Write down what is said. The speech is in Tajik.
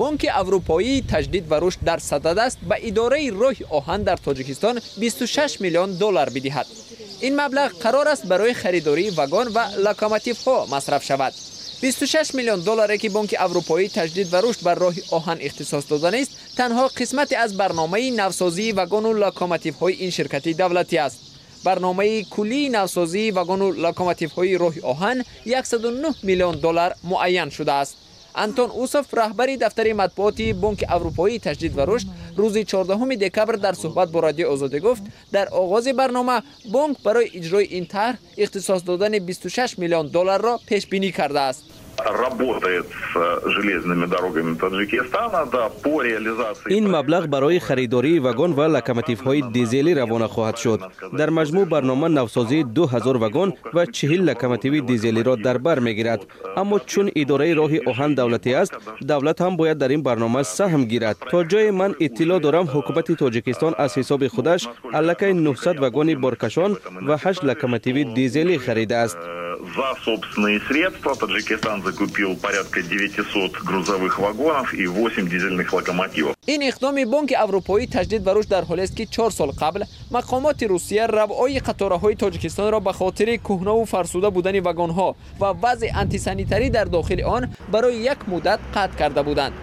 Бонки Аврупоии таҷдид ва рушд дар садад аст ба идораи роҳи оҳан дар Тоҷикистон 26 миллион доллар бидиҳад. Ин маблағ қарор аст барои харидории вагон ва локомотивҳо масраф шавад. 26 миллион долларе, ки Бонки Аврупоии таҷдид ва рушд бар роҳи оҳан ихтисос доданист, танҳо қисмате аз барномаи навсозии вагону локомотивҳои ин ширкати давлатӣ аст. Барномаи куллии навсозии вагону локомотивҳои роҳи оҳан 109 миллион доллар муайян шудааст. Антон Усов, раҳбари дафтари матбуоти Бонки Аврупоии таҷдид ва рушд, рӯзи 14 декабр дар суҳбат бо Радиои Озодӣ гуфт, дар оғози барнома бонк барои иҷрои ин тарҳ ихтисос додани 26 миллион долларро пешбинӣ кардааст. Работает с железными дорогами Таджикистана, да, по реализации. Ин маблағ барои харидории вагон ва локомотивҳои дизелӣ равона хоҳад шуд. Дар маҷмӯъ барнома навсозии 2000 вагон ва 40 локомотиви дизелиро дар бар мегирад. Аммо чун идораи роҳи оҳан давлатӣ аст, давлат ҳам бояд дар ин барнома саҳм гирад. То ҷое ман иттилоъ дорам, ҳукумати Тоҷикистон аз ҳисоби худаш аллакай 900 вагони боркашон ва 8 локомотиви дизелӣ харидааст. За собственные средства Таджикистан закупил порядка 900 грузовых вагонов и 8 дизельных локомотивов. Ин иқдоми Бонки Аврупоии таҷдид ва рушд дар ҳолест, ки 4 сол қабл мақомоти Русия равои қатораҳои Тоҷикистонро ба хотири кӯҳнаву фарсуда будани вагонҳо ва вазъи антисанитарӣ дар дохили он барои як муддат қатъ карда буданд.